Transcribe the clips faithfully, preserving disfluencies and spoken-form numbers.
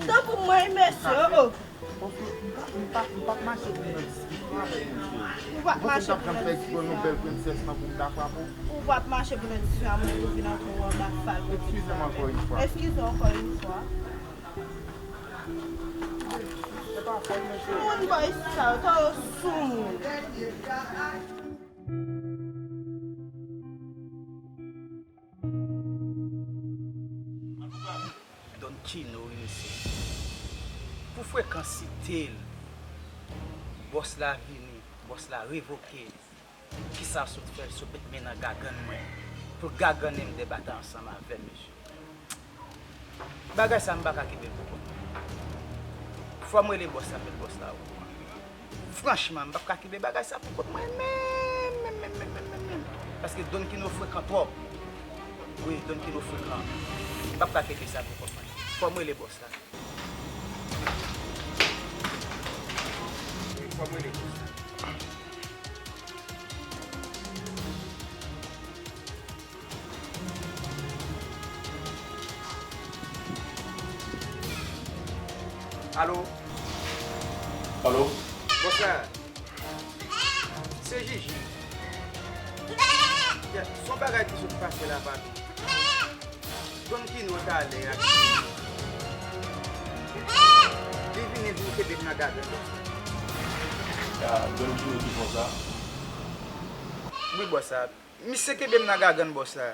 Tanpri mwen, mesye, oh. Ou p ap mache pou nan diskisyon avè m, mesye. Ou p ap mache pou nan diskisyon. Ou p ap mache pou nan diskisyon a moun pou vin ankò ou anba fal. Eskize m ankò yon fwa. Eskize ankò yon fwa. Moun bòy sa yo, tan yo sou moun. Don Kino wi mesye. Pou frekans site l, bòs la vini, bòs la revoke. Kisa w sot fè? L sot met men nan gagann mwen pou l gagannen m de batay ansanm avè m, mesye. Bagay sa m pa ka kenbe l pou kont mwen. Fò m rele bòs la, m met bòs la okouran. Franchman, m p ap ka kenbe bagay sa pou kont mwen menm, menm, menm, menm, menm, menm, menm. Paske Don Kino frekan twòp. Wi, Don Kino frekan. M p ap ka kenbe sa pou kont mwen. Fò m rele bòs la. Wi, fò m rele bòs la. Alo? Alo? Bonswa. Se Jiji. Ya, se yon bagay ki sot pase la, papi. Don Kino talè a. Li vini, li kenbe m nan gagann. Ya, Don Kino ki fè sa? Wi, bòs la. Misye kenbe m nan gagann bòs la.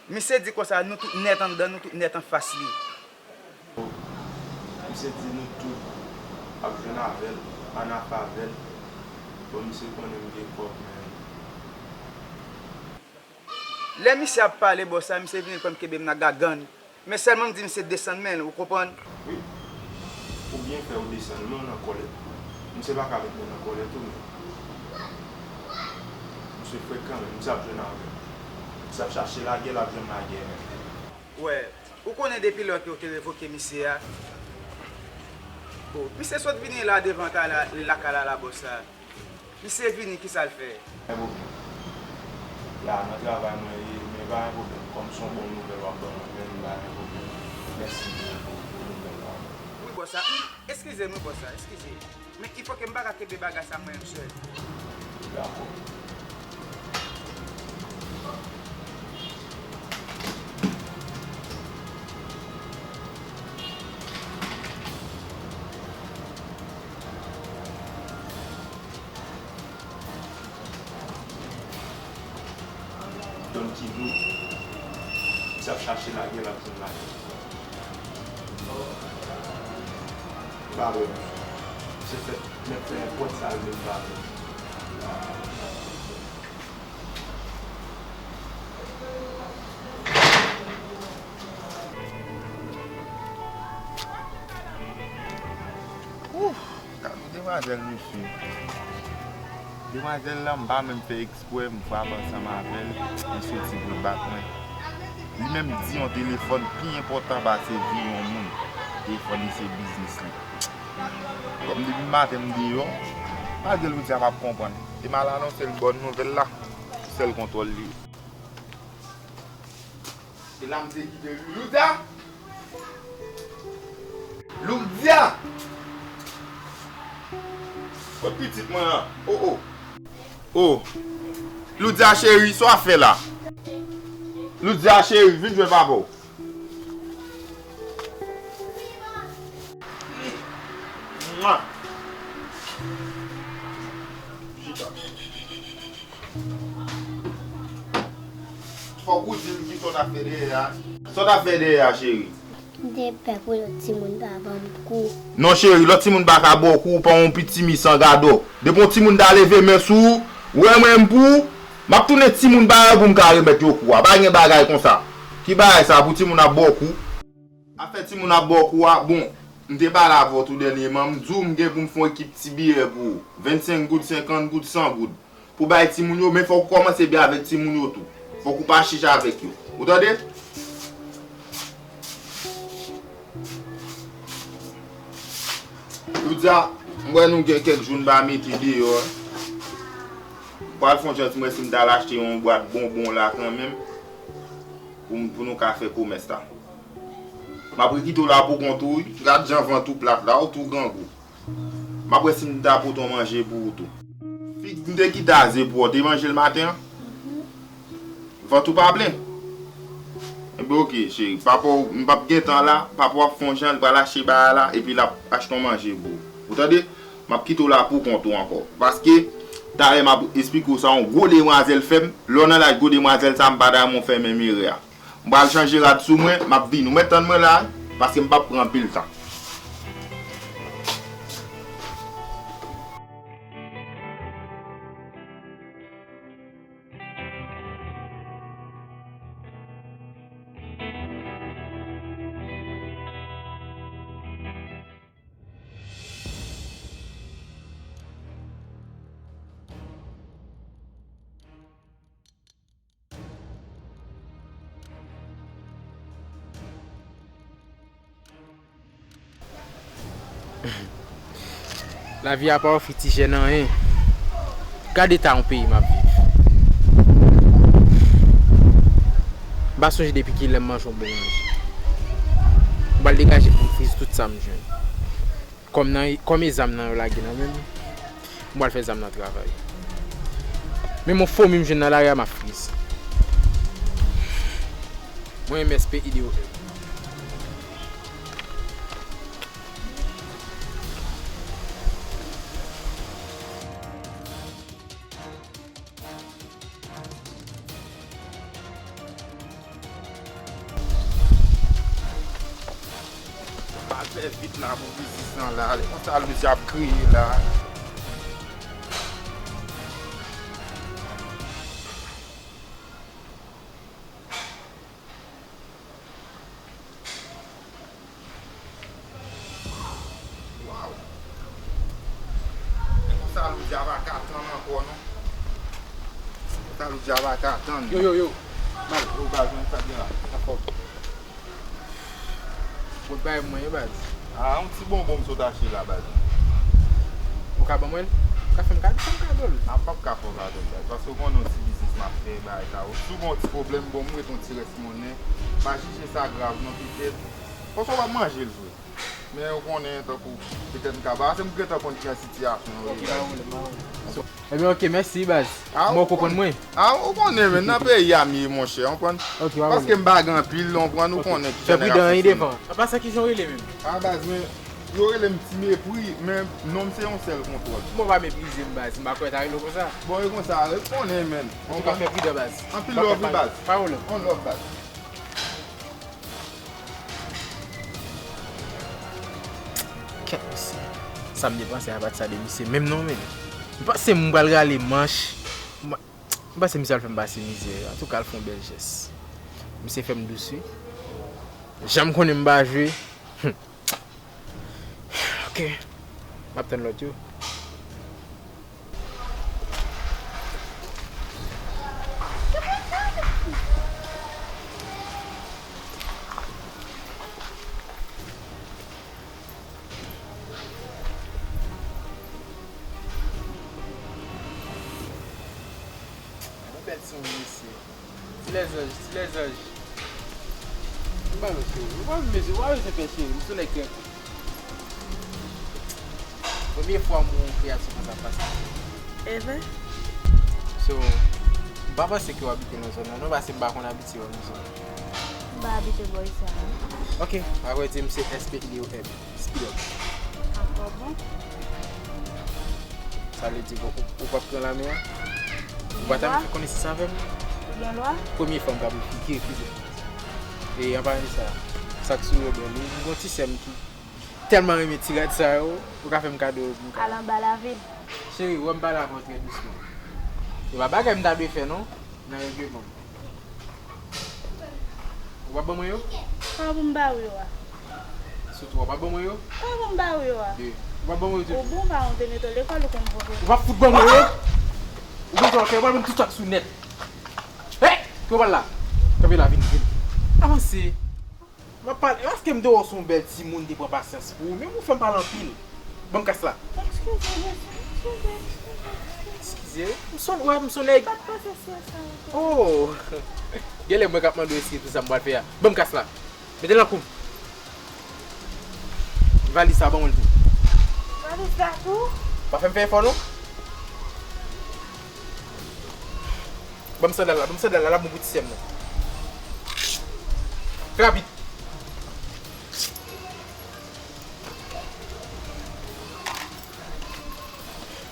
Misye di konsa, nou tout nèt anndan, nou tout nèt anfas li. Misye di nou tout ap jwenn avè l, ann afè avè l. Bon, misye konnen m gen kòb, men. Lè misye ap pale bòs la, misye vin pran m kenbe m nan gagann. Men sèlman m di misye desann men l, ou konprann? Wi. Ou byen fè ou desann men w nan kòlèt. Misye pa ka met mwen nan kòlèt tou, men misye frekan, men misye ap jwenn avè m. Misye ap chache lagè, l ap jwenn lagè, men. Wè, ou konnen depi lè ke yo te revoke misye a? Bon, misye sot vini la devan kay la, lakay la, la bòs la. Misye vini, kisa l fè? Pa gen pwoblèm. Ya, nan travay mwen ye, men pa gen pwoblèm. Kòm se yon bon nouvèl w ap ban mwen, men pa gen pwoblèm. Mèsi pou, pou, pou nouvèl la. Wi, bòs la. Eskize m, wi, bòs la. Eskize. Men il faut que m pa ka kenbe bagay sa mwen menm sèl. Dakò. Don Kino, misye ap chache lagè, l ap jwenn lagè. M pa wè misye. Misye fè, nèg fè nenpòt sa l vle, m pa wè. Ouf, gad yon demwazèl, mesye. Demwazèl la, m pa menm fè eksprè, m frape ansanm avè l, li soti pou l bat mwen. Li menm di yon telefòn pi enpòtan pase vi yon moun. Telefòn li se biznis li. Kòm depi maten m deyò, malgre l di a p ap konprann. E m al anonse l bòn nouvèl la, sèl kontwòl li. E la m te kite Lourdia. Lourdia! Kot pitit mwen an? O, o. O. Lourdia cheri, sa w ap fè la? Lourdia cheri, vin jwenn papa w. Mwa. Chita. Fòk ou di m kisa w t ap fè dèyè a. Sa w t ap fè dèyè a, cheri? M te pè pou lòt timoun pa ban m kou. Non, cheri, lòt timoun pa ka ba w kou, ou pa yon piti mi san gadò. Depi yon timoun ta leve men sou ou, ou wè mwen m pou ou, m ap tounen timoun pa yo pou m ka remèt yo kou a. Pa gen bagay konsa. Ki bagay sa pou timoun ap ba w kou? Afè timoun ap ba w kou a, bon, m te pale avè w tou dènyèman, m di w m gen pou m fè yon ekip ti biyè pou ou. Vennsenk goud, senkant goud, san goud. Pou bay timoun yo, men fòk ou kòmanse byen avèk timoun yo tou. Fòk ou pa chich avèk yo. Ou tande? Lourdia, m wè nou gen kèk jou n pa mete deyò. M pral fè yon jan ti m wè si m t al achte yon bwat bonbon la kanmenm. Pou, pou nou ka fè komès la. M ap rekite w la pou kont ou, wi. Gad jan vant ou plat la, ou tou grangou. M ap wè si m ta pote yon manje pou ou tou. Fig m te kite a ze pou ou, te manje l maten an? Vant ou pa plen? Enben, oke, cheri. Papa w, m p ap gentan la. Papa w ap fè yon jan, li pral achte bagay la, epi l ap achte yon manje pou ou. Ou tande? M ap kite w la pou kont ou ankò. Paske, talè m ap esplike w sa yon gwo demwazèl fè m. Lè w nan laj gwo demwazèl sa, m pa ta renmen w fè menm erè a. M pral chanje rad sou mwen, m ap vini. Ou mèt tann mwen la, wi, paske m p ap pran anpil tan. Lavi a pa ofri ti jèn anyen. Gad eta yon peyi m ap viv. M pa sonje depi kilè m manje yon bon manje. M pral degaje pou m friz tout sa m jwenn. Kòm nan, kòm e zam nan yo lage nan men m, m pral fè zam nan travay. Men yon fomi m jwenn nan lari a, m ap friz. Mwen, M S P I D O M. Al fè vit la pou biznis lan la. Li konsa Louis ap kriye la. Waw! E konsa Louis a pa ka tann ankò non. Konsa Louis a pa ka tann. Yo, yo, yo. Baz, yo, baz, men sa gen la. Sa fò. Kot bay mwen, yo, baz. Ah, yon ti bonbon m sot achte la, baz. Ou ka ban mwen l? Ou ka fè m kado? Fè m kado l. Ah, m p ap ka fè w kado l, baz. Paske ou konnen yon ti biznis m ap fè, bagay sa yo. Si w gen yon ti pwoblèm, bon, m ret yon ti rès monnen. Pa jije sa grav non, petèt. Paske w p ap manje l vre. Men ou konnen tankou petèt m ka ba, se m gentan konn kijan sitiyasyon an ye. Ok, pa pwoblèm, pa pwoblèm. Ebyen, ok, mèsi, baz. Ah, mwen, ou konprann mwen? Ah, ou konnen, men nan peyi a m ye, monchè, ou konprann? Ok, pa pwoblèm. Paske m pa gen anpil, ou konprann, ou konnen kijan nèg ap fonksyone. Fè pridan, wi, devan. Apa sa kijan w rele menm? Ah, baz, men yo rele m Ti Mepri, men non m se yon sèl Kontwòl. Bon, pa meprize m, baz, m pa kwè ta rele w konsa. Bon, e konsa, ou konnen, men. Antouka, fè pridan, baz. Anpil love, wi, baz. Pa pwoblèm. On love, baz. Kèt mesye. Sa m te panse a pati sa de misye menm non, men. M panse m pral rale manch. M, m panse misye al fè m pase mizè. Antouka, l fè yon bèl jès. Misye fè m dous, wi. Jan m konnen m pa jwe. Hmm. Ok. M ap tann lòt yo. Gade yon bèl timoun mesye. Ti lèzanj, ti lèzanj. M pa nan cheri. M pa nan mesye, w pa bezwen pè cheri. M sou nèg trè kou. Premye fwa m wè yon kreyati konsa pase. Evè? So, m pa panse ke w abite nan zòn nan, non, paske m pa konn abitye wè moun sa. M pa abite bò isi a, non. Ok, avrèdi, m se S P I D O M. Speed up. Ankò bon? Sa vle di, bon, ou, ou p ap pran lame a? Ou pa ta fè konesans avè m? Ou gen lwa? Premye fwa m ka figire, figire. E anpalan de sa, sa k sou yo bèl, wi. M gon ti sè m ki tèlman renmen ti rad sa yo, ou ka fè m kado, m ka. Al anba lavil. Cheri, wè m pale avè w trè dousman. E pa bagay m ta dwe fè, non, nan règleman m. Ou p ap ban mwen yo? Pa pou m ba ou yo a. Sou twa, ou p ap ban mwen yo? Pa pou m ba ou yo a. De. Ou p ap ban mwen yo tou? Ou bon, pa ou te mete w lekòl, ou konn bon. Ou p ap fout ban mwen yo? Ou bezwen fè, ou pral ban m tout sa k sou nèt. Hey! Ki w pral la? Kanpe la, vini, vini. Avanse. M ap pale, paske m te wè w se yon bèl timoun, te pran pasyans pou ou, men ou fè m pale anpil. Ban m kas la. Eskize, eskize, eskize. Eskize, m son, wè, m son nèg. Pa t panse si sa ankò. Oh! Genlè mwen k ap mande w eskize pou sa m pral fè a. Ban m kas la. Mete l nan kou m. Valiz sa, ban mwen l tou. Valiz la tou? Pa fè m fè efò non. Ban m sandal la, ban m sandal la, l ap bon pou ti sè m nan. Fè rapid.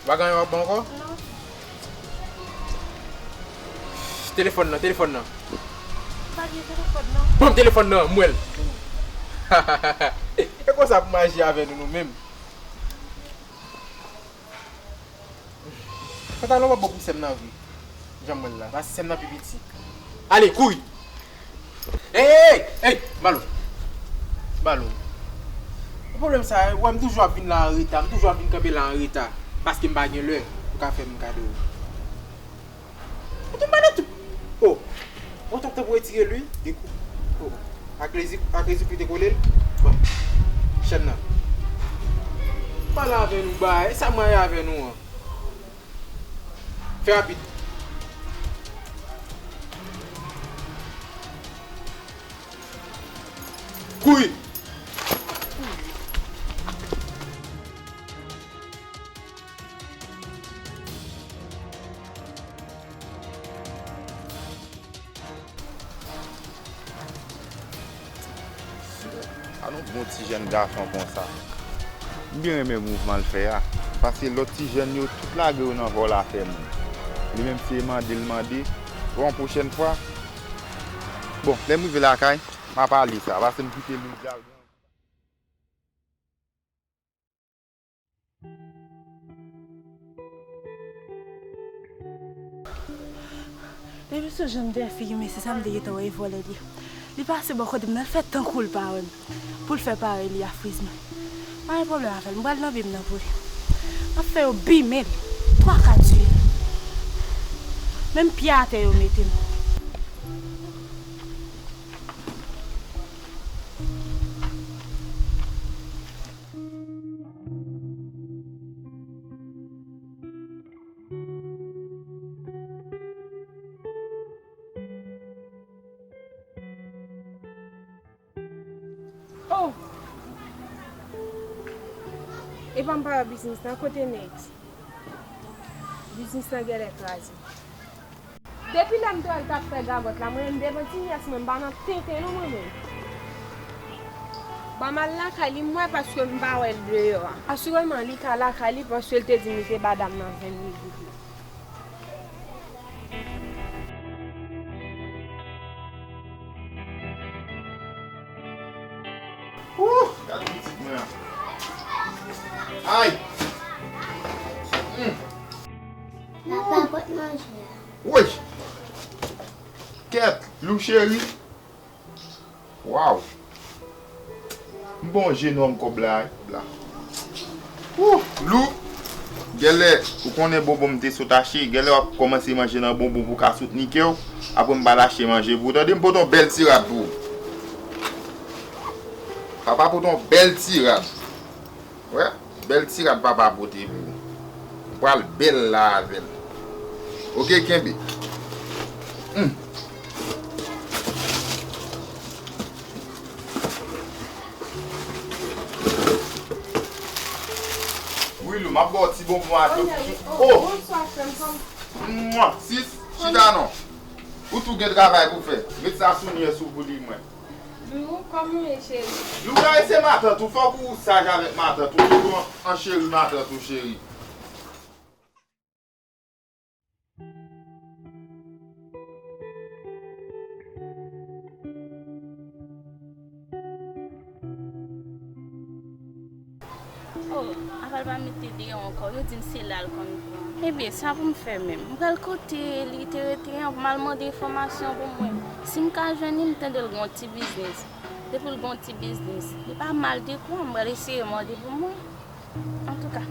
Ou pa gen anyen w ap ban ankò? Non. Telefòn nan, telefòn nan. Pa gen telefòn nan. Ban m telefòn nan, m wè l. E konsa pou m aji avè nou, nou menm. Pantalon pa bon pou sè m nan vre. Jan m wè l la. Pase sè m nan pi piti. Ale, kouri! Ey, ey, ey, ey! Balo. Balo. Pwoblèm sa, wè m toujou ap vin la an reta. M toujou ap vin kanpe la an reta. Paske m pa gen lè pou ka fè m kado. Ou tou m pa nan tout. Oh. Ou t ap tanpou retire l wi. Dekou. Oh. Ak lezi, ak lezi pou te kole l. Bon. Chèn nan. Pale avè nou, bay. Sa mwen avè nou an. Fè rapid. Kouri! Sinon, pa nou bon ti jèn gason konsa. M byen renmen mouvman l fè a. Paske lòt ti jèn yo, tout lage yo nan vòl afè moun. Li menm se mande l mande. Bon, pwochèn fwa. Bon, lè m rive lakay, m ap ale sa. Paske m kite Louis al. Depi sou jan m te figi mesye sa m te gentan wè e vòlè li. Li pase bò kote m nan, l fè tankou l pa wè m. Pou l fè parèy li a friz mwen. Pa gen pwoblèm avè l, m pral nan bib nan pou li. M ap fè yo bimen l. Twa ka tiye l. Menm pye atè yo mete m. Oh! Epa m pa wè biznis lan, kote Nèks? Biznis lan genlè kraze. Depi lè m t wè l t ap fè gagòt la, mwen menm devan ti nyès mwen, m pa nan tenten non mwen menm. Ban m al lakay li, m wè paske m pa wè l deyò a. Asireman, li ka lakay li paske l te di m li te ba dam nan venn mil goud li. Ooh, gade pitit mwen an. Ay! Mm. Papa, pot manje a. Woy! Kèt, Lou cheri. Waw! M ba w jenòm kòb la, wi, kòb la. Ooh, Lou! Gèlè, ou konnen bonbon m te sot achte, gèlè w ap kòmanse manje nan bonbon pou w ka soutni kè w. Apre m pral achte manje pou ou, tande, m pote yon bèl ti rad pou ou. Papa pote yon bèl ti rad. Wè, bèl ti rad papa pote pou ou. Ou pral bèl la avè l. Oke, kenbe. Hmm. Wi, Lou, m ap ba w ti bonbon a tou. Oh! Bonswa, frè m, kòman? Mwa, sis, chita non. Ou tou gen travay pou fè. Met sa sou nyès ou pou li mwen. Lou, kòman w ye, cheri? Lou, gade se matant ou, fòk ou saj avèk matant ou, toujou an, an cheri matant ou, cheri. Oh, apa l pa mete deyò ankò, yo di m se la l konn pran. Ebyen, sa pou m fè menm? M pral kote li te rete an, pou m al mande enfòmasyon pou mwen. Si m ka jwenn li, m tande l gen yon ti biznis. Depi l gen yon ti biznis, li pa mal di tou, m pral eseye mande pou mwen. Antouka,